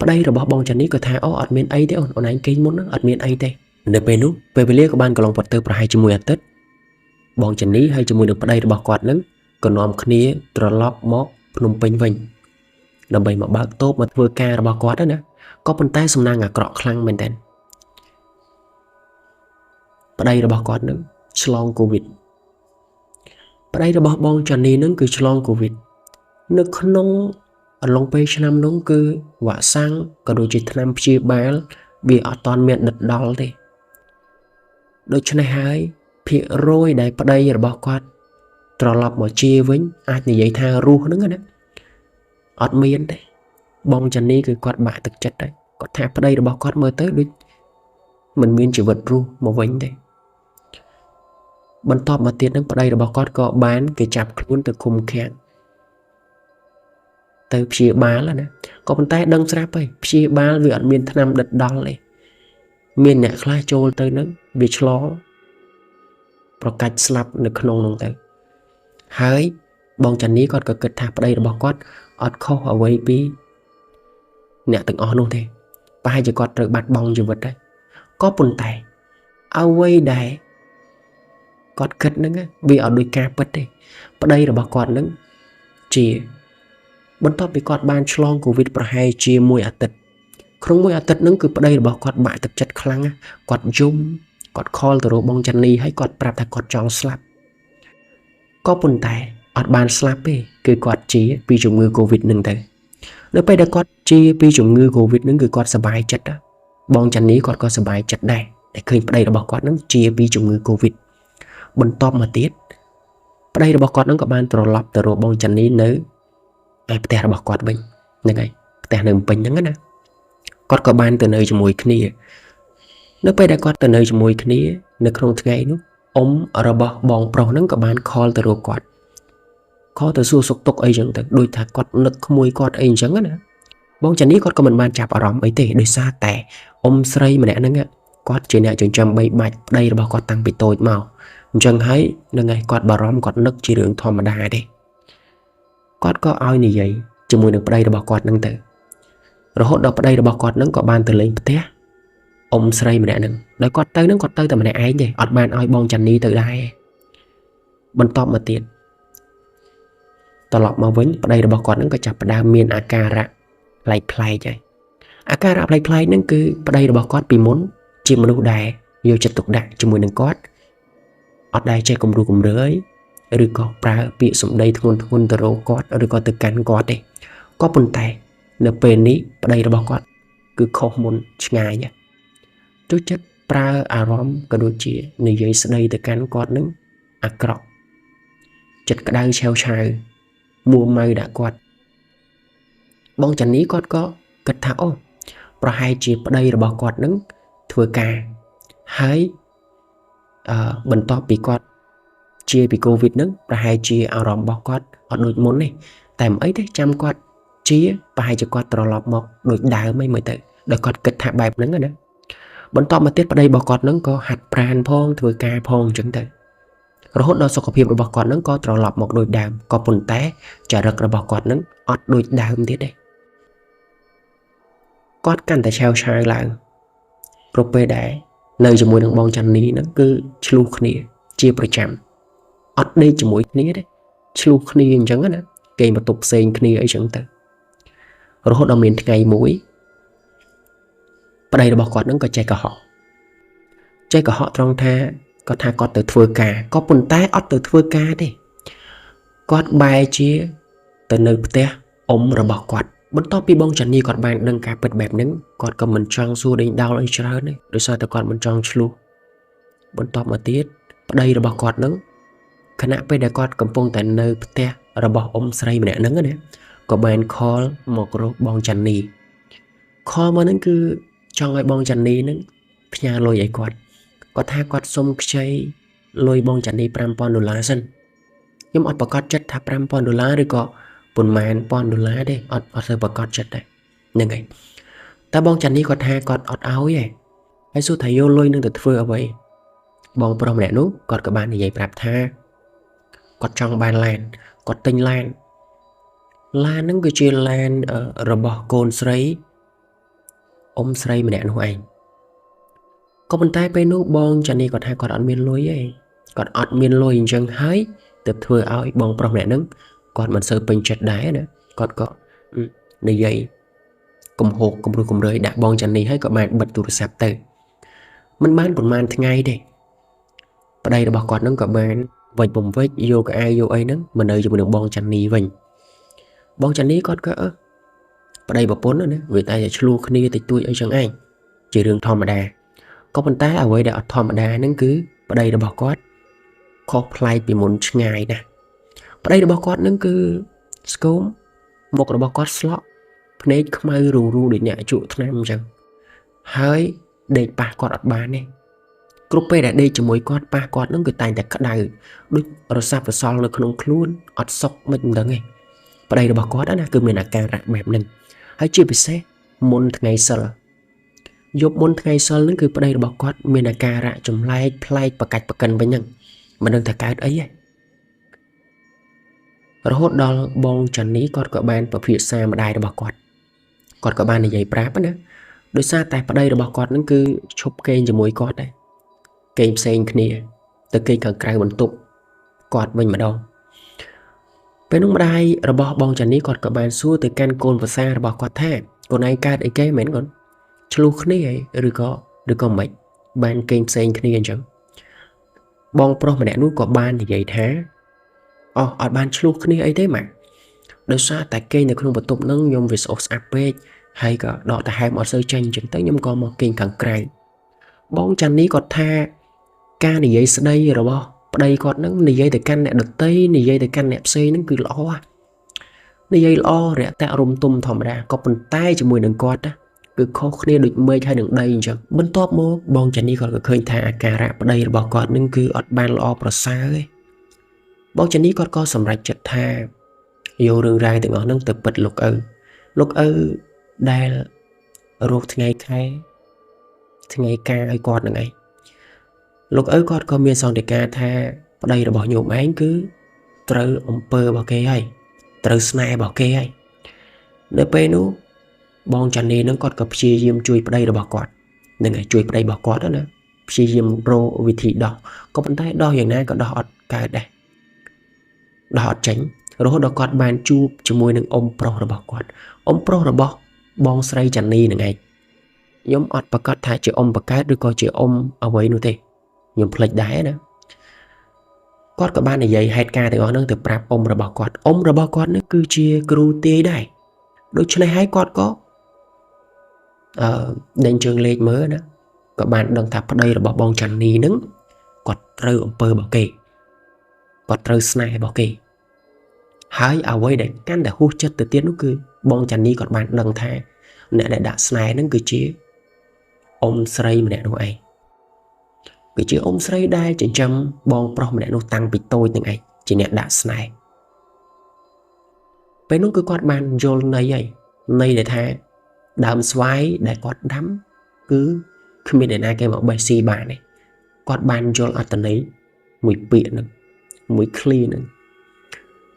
ប្តីរបស់បងចាន់នីក៏ថាអូអត់មានអីទេអូនអូនឯងគេងមុនអត់មានអីទេនៅពេលនោះពេលវេលាក៏បានកន្លងផុតទៅប្រហែលជាមួយអាទិត្យបងចាន់នីហើយជាមួយនឹងប្តីរបស់គាត់នឹងក៏នាំគ្នាត្រឡប់មកភ្នំពេញវិញដើម្បីមកបើកតូបមកធ្វើការរបស់គាត់ណាក៏ប៉ុន្តែសំណាងអាក្រក់ខ្លាំងមែនតើប្តីរបស់គាត់នឹងឆ្លងកូវីដប្តីរបស់បងចាន់នីនឹងគឺឆ្លងកូវីដនៅក្នុងអំឡុងពេលឆ្នាំនោះគឺវ៉ាក់សាំងក៏ដូចជាថ្នាំព្យាបាលវាអត់ទាន់មានដិតដល់ទេ ដូច្នេះហើយភាគរយដែលប្តីរបស់គាត់ត្រឡប់មកជាវិញអាចនិយាយថារស់ហ្នឹងណាអត់មានទេបងចាន់នីគឺគាត់បាក់ទឹកចិត្តហើយគាត់ថាប្តីរបស់គាត់មើលទៅដូចមិនមានជីវិតរស់មកវិញទេបន្ទាប់មកទៀតនឹងប្តីរបស់គាត់ក៏បានគេចាប់ខ្លួនទៅឃុំឃាំងទៅព្យាបាលណាក៏ប៉ុន្តែដឹងស្រាប់ហើយព្យាបាលវាអត់មានថ្នាំដិតដល់ទេមានអ្នកខ្លះចូលទៅនឹងវាឆ្លងប្រកាច់ស្លាប់នៅក្នុងនោះទៅហើយបងចាន់នីគាត់ក៏គិតថាប្តីរបស់គាត់អត់ខុសអ្វីពីអ្នកទាំងអស់នោះទេប្រហែលជាគាត់ត្រូវបាត់បង់ជីវិតដែរក៏ប៉ុន្តែអ្វីដែលគាត់គិតហ្នឹងវាអត់ដូចការពិតទេប្តីរបស់គាត់ហ្នឹងជាបន្ទាប់ពីគាត់បានឆ្លងកូវីដប្រហែលជាមួយអាទិត្យក្នុងមួយអាទិត្យហ្នឹងគឺប្តីរបស់គាត់បាក់ទឹកចិត្តខ្លាំងណាស់គាត់យំគាត់ខលទៅរកបងចាន់នីហើយគាត់ប្រាប់ថាគាត់ចង់ស្លាប់ក៏ប៉ុន្តែអត់បានស្លាប់ទេគឺគាត់ជាពីជំងឺកូវីដហ្នឹងទៅនៅពេលដែលគាត់ជាពីជំងឺកូវីដហ្នឹងគឺគាត់សប្បាយចិត្តបងចាន់នីគាត់ក៏សប្បាយចិត្តដែរដែលឃើញប្តីរបស់គាត់ហ្នឹងជាពីជំងឺកូវីដបន្ទាប់មកទៀតប្តីរបស់គាត់ហ្នឹងក៏បានត្រឡប់ទៅរកបងចាន់នីនៅឯផ្ទះរបស់គាត់វិញហ្នឹងហើយផ្ទះនៅភ្នំពេញហ្នឹងណាគាត់ក៏បានទៅនៅជាមួយគ្នានៅពេលដែលគាត់ទៅនៅជាមួយគ្នានៅក្នុងថ្ងៃនោះអ៊ំរបស់បងប្រុសហ្នឹងក៏បានខលទៅរកគាត់ខលទៅសួរសុខទុក្ខអីចឹងទៅដូចថាគាត់នឹកក្មួយគាត់អីអញ្ចឹងណាបងចាន់នីគាត់ក៏មិនបានចាប់អារម្មណ៍អីទេដោយសារតែអ៊ំស្រីម្នាក់ហ្នឹងគាត់ជាអ្នកចិញ្ចឹមបីបាច់ប្តីរបស់គាត់តាំងពីតូចមកអញ្ចឹងហើយនឹងឯងគាត់បារម្ភគាត់នឹកជារឿងធម្មតាទេគាត់ក៏ឲ្យនិយាយជាមួយនឹងប្តីរបស់គាត់ហ្នឹងទៅរហូតដល់ប្តីរបស់គាត់ហ្នឹងក៏បានទៅលេងផ្ទះអ៊ំស្រីម្នាក់ហ្នឹងដោយគាត់ទៅហ្នឹងគាត់ទៅតែម្នាក់ឯងទេអត់បានឲ្យបងចាន់នីទៅដែរបន្ទាប់មកទៀតត្រឡប់មកវិញប្តីរបស់គាត់ហ្នឹងក៏ចាប់ផ្ដើមមានអាការៈប្លែកៗហើយអាការៈប្លែកៗហ្នឹងគឺប្តីរបស់គាត់ពីមុនជាមនុស្សដែលយកចិត្តទុកដាក់ជាមួយនឹងគាត់អត់ដែលចេះគំរោះគំរើយឬក៏ប្រើពាក្យសម្ដីធ្ងន់ធ្ងរទៅរកគាត់ឬក៏ទៅកាន់គាត់ទេក៏ប៉ុន្តែនៅពេលនេះប្តីរបស់គាត់គឺខុសមុនឆ្ងាយចូលចិត្តប្រើអារម្មណ៍ក៏ដូចជានិយាយស្ដីទៅកាន់គាត់នឹងអាក្រក់ចិត្តក្តៅឆាវឆាវមួម៉ៅដាក់គាត់បងចាន់នីគាត់ក៏គិតថាអូប្រហែលជាប្តីរបស់គាត់នឹងធ្វើការហើយបន្ទាប់ពីគាត់ជាពីកូវីដហ្នឹងប្រហែលជាអារម្មណ៍របស់គាត់អត់ដូចមុនទេតែមិនអីទេចាំគាត់ជាប្រហែលជាគាត់ត្រឡប់មកដូចដើមឯងមើលទៅដោយគាត់គិតថាបែបហ្នឹងណាបន្ទាប់មកទៀតប្តីរបស់គាត់ហ្នឹងក៏ហាត់ប្រាណផងធ្វើការផងអញ្ចឹងទៅរហូតដល់សុខភាពរបស់គាត់ហ្នឹងក៏ត្រឡប់មកដូចដើមក៏ប៉ុន្តែចរិតរបស់គាត់ហ្នឹងអត់ដូចដើមទៀតទេគាត់កាន់តែឆាវឆាវឡើងគ្រប់ពេលដែលនៅជាមួយនឹងបងចាន់នីហ្នឹងគឺឆ្លោះគ្នាជាប្រចាំអត់ដេកជាមួយគ្នាទេឆ្លោះគ្នាអញ្ចឹងណាគេបន្ទប់ផ្សេងគ្នាអីចឹងទៅរហូតដល់មានថ្ងៃមួយប្តីរបស់គាត់ហ្នឹងក៏ចេះកុហកចេះកុហកត្រង់ថាគាត់ថាគាត់ទៅធ្វើការក៏ប៉ុន្តែអត់ទៅធ្វើការទេគាត់បែរជាទៅនៅផ្ទះអ៊ំរបស់គាត់បន្ទាប់ពីបងចាន់នីគាត់បានដឹងការពិតបែបហ្នឹងគាត់ក៏មិនចង់សួរដេញដោលអីច្រើនទេដោយសារតែគាត់មិនចង់ឆ្លោះបន្ទាប់មកទៀតប្តីរបស់គាត់ហ្នឹងខណៈពេលដែលគាត់កំពុងតែនៅផ្ទះរបស់អ៊ំស្រីម្នាក់ហ្នឹងណាក៏បានខលមករកបងចាន់នីខលមកហ្នឹងគឺចង់ឲ្យបងចាន់នីហ្នឹងផ្ញើលុយឲ្យគាត់គាត់ថាគាត់សុំខ្ចីលុយបងចាន់នី5000ដុល្លារសិនខ្ញុំអត់ប្រកាសចិត្តថា5000ដុល្លារឬក៏ប៉ុន្មានពាន់ដុល្លារទេអត់សូវប្រកាសចិត្តដែរហ្នឹងហើយតែបងចាន់នីគាត់ថាគាត់អត់ឲ្យទេហើយសួរថាយកលុយនឹងទៅធ្វើអ្វីបងប្រុសម្នាក់នោះគាត់ក៏បាននិយាយប្រាប់ថាគាត់ចង់បានឡានគាត់ទិញឡានហ្នឹងគឺជាឡានរបស់កូនស្រីអ៊ំស្រីម្នាក់នោះឯងក៏ប៉ុន្តែពេលនោះបងចាន់នីគាត់ថាគាត់អត់មានលុយទេគាត់អត់មានលុយអញ្ចឹងហើយទើបធ្វើឲ្យបងប្រុសម្នាក់ហ្នឹងគាត់មិនសូវពេញចិត្តដែរណាគាត់ក៏និយាយកំហុកគំរោះគំរើយដាក់បងចាន់នីហើយក៏បានបិទទូរស័ព្ទទៅមិនបានប្រហែលថ្ងៃទេប្តីរបស់គាត់ហ្នឹងក៏បានវិចបំវិចយកកៅអៅយកអីហ្នឹងមកនៅជាមួយនឹងបងចាន់នីវិញបងចាន់នីគាត់ក៏ប្តីប្រពន្ធណាវាតែឆ្លោះគ្នាតិចតួចអីចឹងឯងជារឿងធម្មតា ក៏ប៉ុន្តែអ្វីដែលអត់ធម្មតាហ្នឹងគឺប្តីរបស់គាត់ខុសប្លែកពីមុនឆ្ងាយណាស់ប្តីរបស់គាត់ហ្នឹងគឺស្គមមុខរបស់គាត់ស្លក់ភ្នែកខ្មៅរូរូដូចអ្នកជក់ថ្នាំអញ្ចឹងហើយដេកប៉ះគាត់អត់បានទេគ្រប់ពេលដែលដេកជាមួយគាត់ប៉ះគាត់ហ្នឹងគឺតែងតែក្តៅដូចរសាប់រសល់នៅក្នុងខ្លួនអត់សុខមិនដឹងទេប្តីរបស់គាត់ណាគឺមានអាការៈបែបហ្នឹងហើយជាពិសេសមុនថ្ងៃសិលយប់មុនថ្ងៃសិលហ្នឹងគឺប្តីរបស់គាត់មានអាការៈចម្លែកប្លែកបកាច់បកិនវិញហ្នឹងមិនដឹងថាកើតអីទេរហូតដល់បងចាន់នីគាត់ក៏បានពិភាក្សាម្ដាយរបស់គាត់គាត់ក៏បាននិយាយប្រាប់ណាដោយសារតែប្តីរបស់គាត់ហ្នឹងគឺឈប់គេងជាមួយគាត់ដែរគេងផ្សេងគ្នាទៅគេងខាងក្រៅបន្ទប់គាត់វិញម្ដងពេលនោះម្ដាយរបស់បងចាន់នីគាត់ក៏បានសួរទៅកាន់កូនប្រសាររបស់គាត់ថាកូនឯងកើតអីគេមែនកូនឆ្លោះគ្នាអីឬក៏មិនបានគេងផ្សេងគ្នាអញ្ចឹងបងប្រុសម្នាក់នោះក៏បាននិយាយថាអស់អត់បានឆ្លោះគ្នាអីទេម៉ាក់ដោយសារតែគេងនៅក្នុងបន្ទប់ហ្នឹងខ្ញុំវាស្អុះស្អាប់ពេកហើយក៏ដកដង្ហើមអត់សូវចេញអញ្ចឹងទៅខ្ញុំក៏មកគេងខាងក្រៅបងចាន់នីគាត់ថាការនិយាយស្ដីរបស់ប្តីគាត់ហ្នឹងនិយាយទៅកាន់អ្នកដទៃនិយាយទៅកាន់អ្នកផ្សេងហ្នឹងគឺល្អនិយាយល្អរាក់ទាក់រំទុំធម្មតាក៏ប៉ុន្តែជាមួយនឹងគាត់ណាគឺខុសគ្នាដូចមេឃហើយនឹងដីអញ្ចឹងបន្ទាប់មកបងចាន់នីគាត់ក៏ឃើញថាអាការៈប្តីរបស់គាត់នឹងគឺអត់បានល្អប្រសើរទេបងចាន់នីគាត់ក៏សម្រេចចិត្តថាយករឿងរ៉ាវទាំងអស់ហ្នឹងទៅពិតលោកឪលោកឪដែលរកថ្ងៃខែថ្ងៃការឲ្យគាត់នឹងឯងលោកឪគាត់ក៏មានសន្តិការថាប្តីរបស់ញោមឯងគឺត្រូវអំពើរបស់គេហើយត្រូវស្នេហ៍របស់គេហើយនៅពេលនោះបងចាន់នីនឹងគាត់ក៏ព្យាយាមជួយប្តីរបស់គាត់នឹងឲ្យជួយប្តីរបស់គាត់ណាព្យាយាមរកវិធីដោះក៏ប៉ុន្តែដោះយ៉ាងណាក៏ដោះអត់កើតដែរដោះអត់ចេញរហូតដល់គាត់បានជួបជាមួយនឹងអ៊ំប្រុសរបស់គាត់អ៊ំប្រុសរបស់បងស្រីចាន់នីនឹងឯងខ្ញុំអត់ប្រកាសថាជាអ៊ំបកើតឬក៏ជាអ៊ំអ្វីនោះទេខ្ញុំភ្លេចដែរណាគាត់ក៏បាននិយាយហេតុការណ៍ទាំងអស់ហ្នឹងទៅប្រាប់អ៊ំរបស់គាត់អ៊ំរបស់គាត់នេះគឺជាគ្រូទាយដែរដូច្នេះហើយគាត់ក៏ដេញជើងលេខមើលណាក៏បានដឹងថាប្តីរបស់បងចាន់នីនឹងគាត់ត្រូវអំពើរបស់គេគាត់ត្រូវស្នេហ៍របស់គេហើយអ្វីដែលកាន់តែហួសចិត្តទៅទៀតនោះគឺបងចាន់នីគាត់បានដឹងថាអ្នកដែលដាក់ស្នេហ៍នឹងគឺជាអ៊ំស្រីម្នាក់នោះឯងគឺជាអ៊ំស្រីដែលចិញ្ចឹមបងប្រុសម្នាក់នោះតាំងពីតូចនឹងឯងជាអ្នកដាក់ស្នេហ៍ពេលនោះគឺគាត់បានយល់ន័យហើយន័យដែលថាដើមស្វាយដែលគាត់ដាំគឺគ្មានអ្នកណាគេមកបេះស៊ីបានទេគាត់បានយល់អត្ថន័យមួយពាក្យហ្នឹងមួយឃ្លាហ្នឹង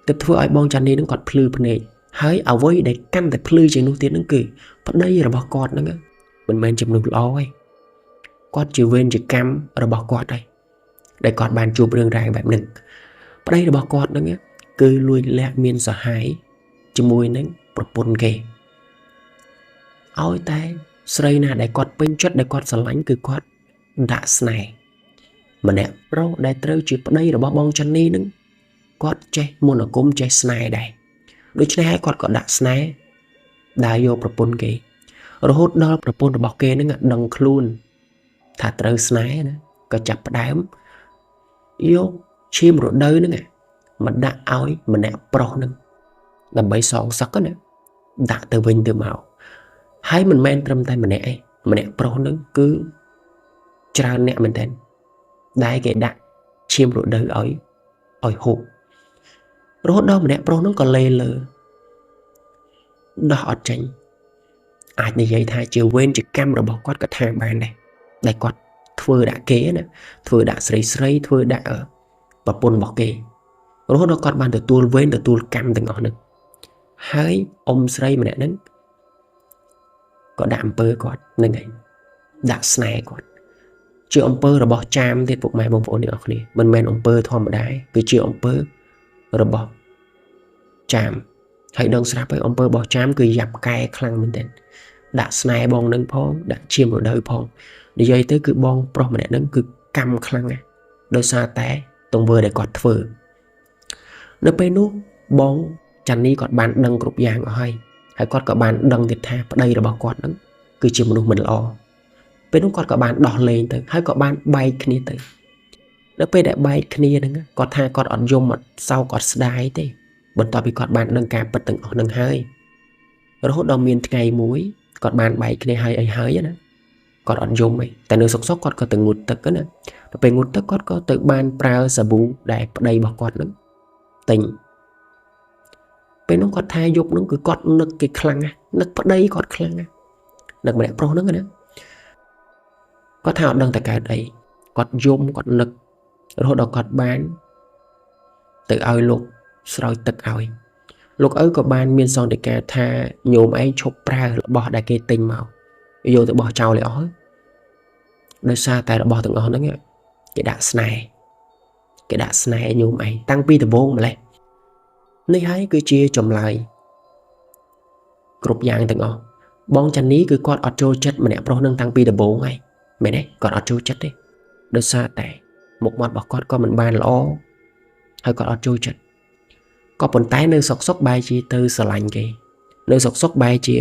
ទើបធ្វើឲ្យបងចាន់នីហ្នឹងគាត់ភ្លឺភ្នែកហើយអ្វីដែលកាន់តែភ្លឺជាងនោះទៀតហ្នឹងគឺប្តីរបស់គាត់ហ្នឹងមិនមែនជាមនុស្សល្អទេគាត់ជាវេនជាកម្មរបស់គាត់ហើយដែលគាត់បានជួបរឿងរ៉ាវបែបហ្នឹងប្តីរបស់គាត់ហ្នឹងគឺលួចលាក់មានសហាយជាមួយនឹងប្រពន្ធគេឲ្យតែស្រីណាដែលគាត់ពេញចិត្តដែលគាត់ស្រឡាញ់គឺគាត់ដាក់ស្នេហ៍ម្នាក់ប្រុសដែលត្រូវជាប្តីរបស់បងចាន់នីនឹងគាត់ចេះមន្តអាគមចេះស្នេហ៍ដែរដូច្នេះហើយគាត់ក៏ដាក់ស្នេហ៍ដើរយកប្រពន្ធគេរហូតដល់ប្រពន្ធរបស់គេនឹងដឹងខ្លួនថាត្រូវស្នេហ៍ណាក៏ចាប់ផ្ដើមយកឈាមរដូវហ្នឹងមកដាក់ឲ្យម្នាក់ប្រុសហ្នឹងដើម្បីសងសឹកណាដាក់ទៅវិញទៅមកហើយមិនមែនត្រឹមតែម្នាក់ឯងម្នាក់ប្រុសហ្នឹងគឺច្រើនអ្នកមែនទែនដែលគេដាក់ឈាមរដូវឲ្យហូបរហូតដល់ម្នាក់ប្រុសហ្នឹងក៏លេលើដោះអត់ចេញអាចនិយាយថាជាវេនជាកម្មរបស់គាត់ក៏ថាបានដែរដែលគាត់ធ្វើដាក់គេណាធ្វើដាក់ស្រីស្រីធ្វើដាក់ប្រពន្ធរបស់គេរហូតដល់គាត់បានទទួលវេនទទួលកម្មទាំងអស់ហ្នឹងហើយអ៊ំស្រីម្នាក់ហ្នឹងក៏ដាក់អំពើគាត់ហ្នឹងឯងដាក់ស្នេហ៍គាត់ជាអំពើរបស់ចាមទៀតពុកម៉ែបងប្អូនទាំងអស់គ្នាមិនមែនអំពើធម្មតាគឺជាអំពើរបស់ចាមហើយដឹងស្រាប់ហើយអំពើរបស់ចាមគឺយ៉ាប់កែខ្លាំងមែនទែនដាក់ស្នេហ៍បងនឹងផងដាក់ឈាមរដូវផងនិយាយទៅគឺបងប្រុសម្នាក់ហ្នឹងគឺកម្មខ្លាំងណាស់ដោយសារតែទង្វើដែលគាត់ធ្វើនៅពេលនោះបងចាន់នីគាត់បានដឹងគ្រប់យ៉ាងអស់ហើយហើយគាត់ក៏បានដឹងទៀតថាប្តីរបស់គាត់ហ្នឹងគឺជាមនុស្សមិនល្អ ពេលនោះគាត់ក៏បានដោះលែងទៅហើយក៏បានបែកគ្នាទៅនៅពេលដែលបែកគ្នាហ្នឹងគាត់ថាគាត់អត់យំអត់សោកអត់ស្ដាយទេបន្ទាប់ពីគាត់បានដឹងការពិតទាំងអស់ហ្នឹងហើយរហូតដល់មានថ្ងៃមួយគាត់បានបែកគ្នាហើយអីហើយណាគាត់អត់យំទេតែនៅសុកសុកគាត់ក៏ទៅងូតទឹកណាដល់ពេលងូតទឹកគាត់ក៏ទៅបានប្រើសាប៊ូដែលប្តីរបស់គាត់ហ្នឹងទិញពេលនោះគាត់ថាយប់ហ្នឹងគឺគាត់នឹកគេខ្លាំងណាស់នឹកប្តីគាត់ខ្លាំងណាស់នឹកម្នាក់ប្រុសហ្នឹងណាគាត់ថាអត់ដឹងតែកើតអីគាត់យំគាត់នឹករហូតដល់គាត់បានទៅឲ្យលោកស្រោចទឹកឲ្យលោកឪក៏បានមានសន្តិការថាញោមឯងឈប់ប្រើរបស់ដែលគេទិញមកយកទៅបោះចោលឲ្យអស់ដោយសារតែរបស់ទាំងអស់ហ្នឹងគេដាក់ស្នេហ៍គេដាក់ស្នេហ៍ញោមឯងតាំងពីដំបូងម្លេះនេះហើយគឺជាចម្លើយគ្រប់យ៉ាងទាំងអស់បងចាន់នីគឺគាត់អត់ចូលចិត្តម្នាក់ប្រុសនឹងតាំងពីដំបូងហើយមែនទេគាត់អត់ចូលចិត្តទេដោយសារតែមុខមាត់របស់គាត់ក៏មិនបានល្អហើយគាត់អត់ចូលចិត្តក៏ប៉ុន្តែនៅសុកសុកបែរជាទៅស្រឡាញ់គេនៅសុកសុកបែរជា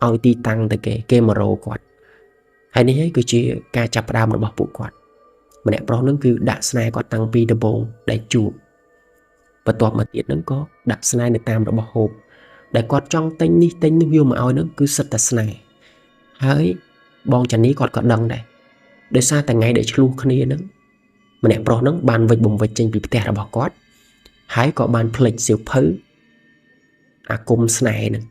ឲ្យទីតាំងទៅគេគេមករកគាត់ហើយនេះហើយគឺជាការចាប់ផ្ដើមរបស់ពួកគាត់ម្នាក់ប្រុសនឹងគឺដាក់ស្នេហ៍គាត់តាំងពីដំបូងដែលជួបបន្ទាប់មកទៀតនឹងក៏ដាក់ស្នេហ៍នៅតាមរបស់ហូបដែលគាត់ចង់ទិញនេះទិញនោះយកមកឲ្យនឹងគឺសិតតែស្នេហ៍ហើយបងចាន់នីគាត់ក៏ដឹងដែរដោយសារតែថ្ងៃដែលឆ្លោះគ្នានឹងម្នាក់ប្រុសនឹងបានវិចបំវិចចេញពីផ្ទះរបស់គាត់ហើយក៏បានផ្លិចសៀវភៅអាគមស្នេហ៍នឹង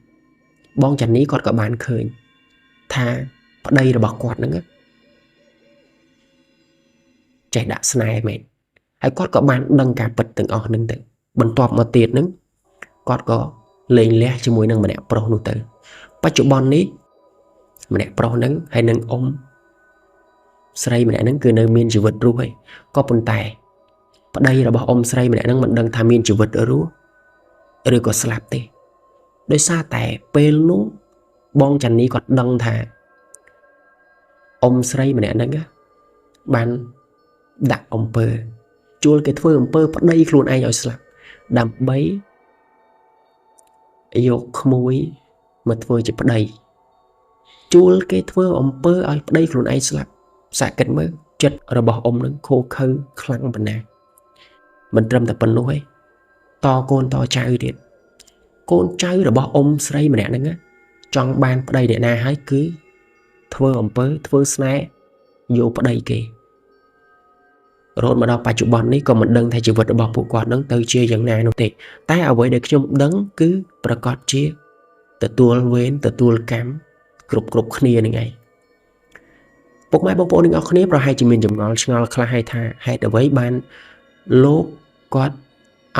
បងចាន់នីគាត់ក៏បានឃើញថាប្តីរបស់គាត់នឹងចេះដាក់ស្នេហ៍មែនហើយគាត់ក៏បានដឹងការពិតទាំងអស់នឹងទៅបន្ទាប់មកទៀតនឹងគាត់ក៏លែងលះជាមួយនឹងម្នាក់ប្រុសនោះទៅបច្ចុប្បន្ននេះម្នាក់ប្រុសនឹងហើយនឹងអ៊ំស្រីម្នាក់នឹងគឺនៅមានជីវិតរស់ហើយក៏ប៉ុន្តែប្តីរបស់អ៊ំស្រីម្នាក់នឹងមិនដឹងថាមានជីវិតរស់ឬក៏ស្លាប់ទេដោយសារតែពេលនោះបងចាន់នីគាត់ដឹងថាអ៊ំស្រីម្នាក់ហ្នឹងបានដាក់អំពើជួលគេធ្វើអំពើប្តីខ្លួនឯងឲ្យស្លាប់ដើម្បីយកក្មួយមកធ្វើជាប្តីជួលគេធ្វើអំពើឲ្យប្តីខ្លួនឯងស្លាប់សាកគិតមើលចិត្តរបស់អ៊ំនឹងខូខើខ្លាំងប៉ុណ្ណាមិនត្រឹមតែប៉ុណ្ណោះទេតកូនតចៅទៀតកូនចៅរបស់អ៊ំស្រីម្នាក់ហ្នឹងចង់បានប្តីអ្នកណាហើយគឺធ្វើអំពើធ្វើស្នេហ៍យកប្តីគេរហូតមកដល់បច្ចុប្បន្ននេះក៏មិនដឹងថាជីវិតរបស់ពួកគាត់នឹងទៅជាយ៉ាងណានោះទេតែអ្វីដែលខ្ញុំដឹងគឺប្រកាសជាទទួលវេនទទួលកម្មគ្រប់គ្នានឹងឯងពុកម៉ែបងប្អូនទាំងអស់គ្នាប្រហែលជាមានចម្ងល់ឆ្ងល់ខ្លះហើយថាហេតុអ្វីបានលោកគាត់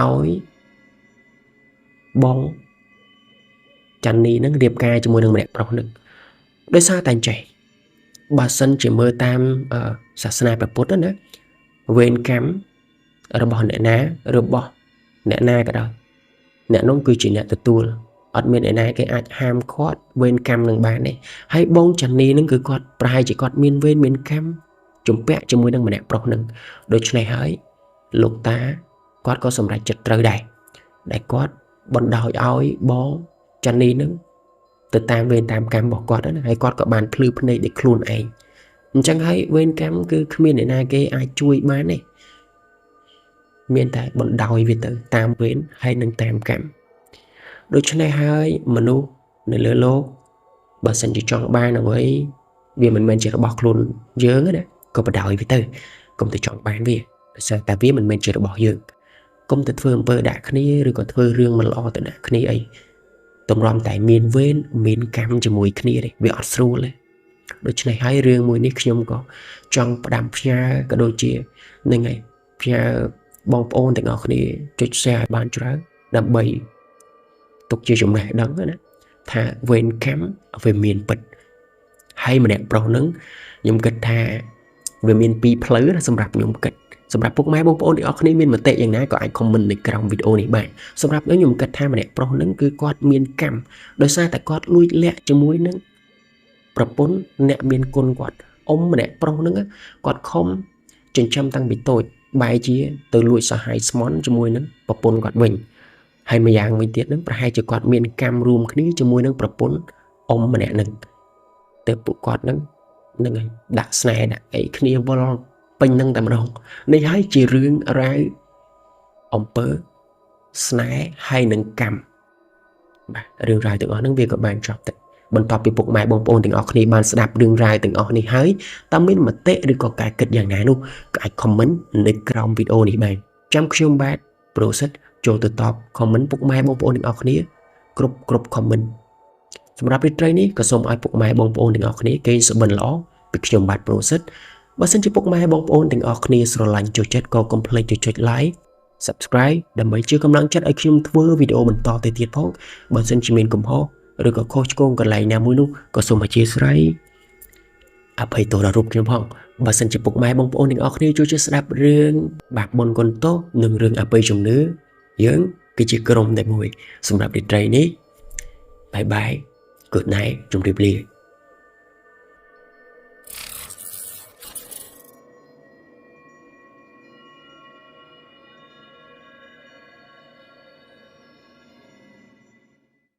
ឲ្យបងចាន់នីនឹងរៀបការជាមួយនឹងម្នាក់ប្រុសនឹងដោយសារតែចេះបើសិនជាមើលតាមសាសនាព្រះពុទ្ធណាវេនកម្មរបស់អ្នកណារបស់អ្នកណាក៏ដោយអ្នកនោះគឺជាអ្នកទទួលអត់មានអ្នកណាគេអាចហាមឃាត់វេនកម្មនឹងបានទេហើយបងចាន់នីនឹងគឺគាត់ប្រហែលជាគាត់មានវេនមានកម្មជំពាក់ជាមួយនឹងម្នាក់ប្រុសនឹងដូច្នេះហើយលោកតាគាត់ក៏សម្រេចចិត្តត្រូវដែរដែលគាត់បណ្ដោយឲ្យបងចាន់នីនឹងទៅតាមវេនតាមកម្មរបស់គាត់ណាហើយគាត់ក៏បានភ្លឺភ្នែកដោយខ្លួនឯងអញ្ចឹងហើយវេនកម្មគឺគ្មានអ្នកណាគេអាចជួយបានទេមានតែបណ្ដោយវាទៅតាមវេនហើយនឹងតាមកម្មដូច្នេះហើយមនុស្សនៅលើលោកបើសិនជាចង់បានអ្វីវាមិនមែនជារបស់ខ្លួនយើងទេណាក៏បណ្ដោយវាទៅកុំទៅចង់បានវាដោយសារតែវាមិនមែនជារបស់យើងកុំទៅធ្វើអំពើដាក់គ្នាឬក៏ធ្វើរឿងមិនល្អទៅដាក់គ្នាអីទម្រាំតែមានវេនមានកម្មជាមួយគ្នាទេវាអត់ស្រួលទេដូច្នេះហើយរឿងមួយនេះខ្ញុំក៏ចង់ផ្ដាំផ្ញើក៏ដូចជានឹងហើយផ្ញើបងប្អូនទាំងអស់គ្នាចុច share ឲ្យបានច្រើនដើម្បីទុកជាចំណេះដឹងណាថាវេនកម្មវាមានពិតហើយម្នាក់ប្រុសនឹងខ្ញុំគិតថាវាមានពីរផ្លូវណាសម្រាប់ខ្ញុំគិតសម្រាប់ពុកម៉ែបងប្អូនទាំងអស់គ្នាមានមតិយ៉ាងណាក៏អាច comment នៅក្រោមវីដេអូនេះបានសម្រាប់ខ្ញុំគិតថាម្នាក់ប្រុសនឹងគឺគាត់មានកម្មដោយសារតែគាត់លួចលាក់ជាមួយនឹងប្រពន្ធអ្នកមានគុណគាត់អ៊ំម្នាក់ប្រុសនឹងគាត់ខំចិញ្ចឹមតាំងពីតូចបែរជាទៅលួចសហាយស្មន់ជាមួយនឹងប្រពន្ធគាត់វិញហើយម្យ៉ាងវិញទៀតនឹងប្រហែលជាគាត់មានកម្មរួមគ្នាជាមួយនឹងប្រពន្ធអ៊ំម្នាក់នឹងទៅពួកគាត់នឹង ហ្នឹងហើយដាក់ស្នេហ៍ដាក់អីគ្នាវល់ពេញនឹងតែម្ដងនេះហើយជារឿងរ៉ាវអំពើស្នេហ៍ហើយនឹងកម្មបាទរឿងរ៉ាវទាំងអស់ហ្នឹងវាក៏បានចប់ទៅបន្ទាប់ពីពុកម៉ែបងប្អូនទាំងអស់គ្នាបានស្ដាប់រឿងរ៉ាវទាំងអស់នេះហើយតើមានមតិឬក៏ការគិតយ៉ាងណានោះក៏អាច comment នៅក្រោមវីដេអូនេះបានចាំខ្ញុំបាទប្រូសិតចូលទៅតប comment ពុកម៉ែបងប្អូនទាំងអស់គ្នាគ្រប់គ្រប់ comment សម្រាប់រាត្រីនេះក៏សូមឲ្យពុកម៉ែបងប្អូនទាំងអស់គ្នាគេងសុបិនល្អពីខ្ញុំបាទប្រូសិតបើសិនជាពុកម៉ែបងប្អូនទាំងអស់គ្នាស្រឡាញ់ចូលចិត្តក៏កុំភ្លេចចុច like subscribe ដើម្បីជាកម្លាំងចិត្តឲ្យខ្ញុំធ្វើវីដេអូបន្តទៅទៀតផងបើសិនជាមានកំហុសឬក៏ខុសឆ្គងកន្លែងណាមួយនោះក៏សូមអធ្យាស្រ័យអភ័យទោសដល់រូបខ្ញុំផងបើសិនជាពុកម៉ែបងប្អូនទាំងអស់គ្នាចូលចិត្តស្ដាប់រឿងបាបបុណ្យកុនទោសនិងរឿងអបិយជំនឿយើងគឺជាក្រុមតែមួយសម្រាប់រាត្រីនេះbye bye, good night ជម្រាបលា។